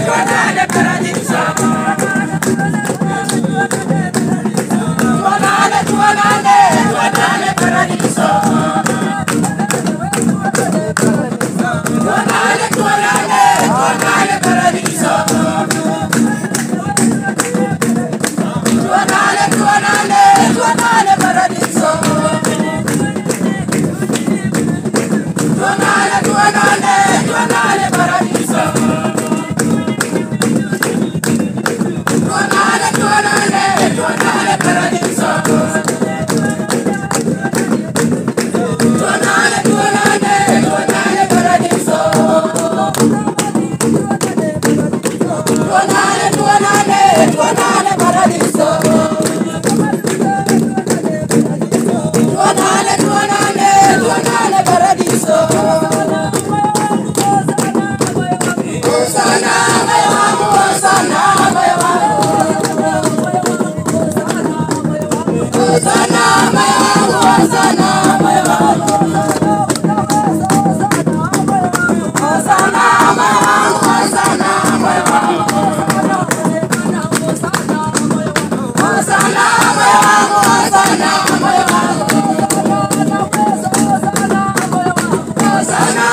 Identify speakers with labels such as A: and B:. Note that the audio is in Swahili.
A: Tuonane paradiso. Tuonane, tuonane, tuonane paradiso. Tuonane, tuonane, tuonane paradiso. Tuonane, tuonane, tuonane paradiso. Tuonane, tuonane, tuonane paradiso. Tuonane, tuonane, tuonane paradiso. Tuonane, tuonane, tuonane paradiso. Tuonane, tuonane, tuonane paradiso. Tuonane, tuonane, tuonane paradiso. Hosana moyo wangu, hosana moyo wangu. Hosana moyo wangu, hosana moyo wangu. Hosana moyo wangu, hosana moyo wangu. Hosana moyo wangu, hosana moyo wangu. Hosana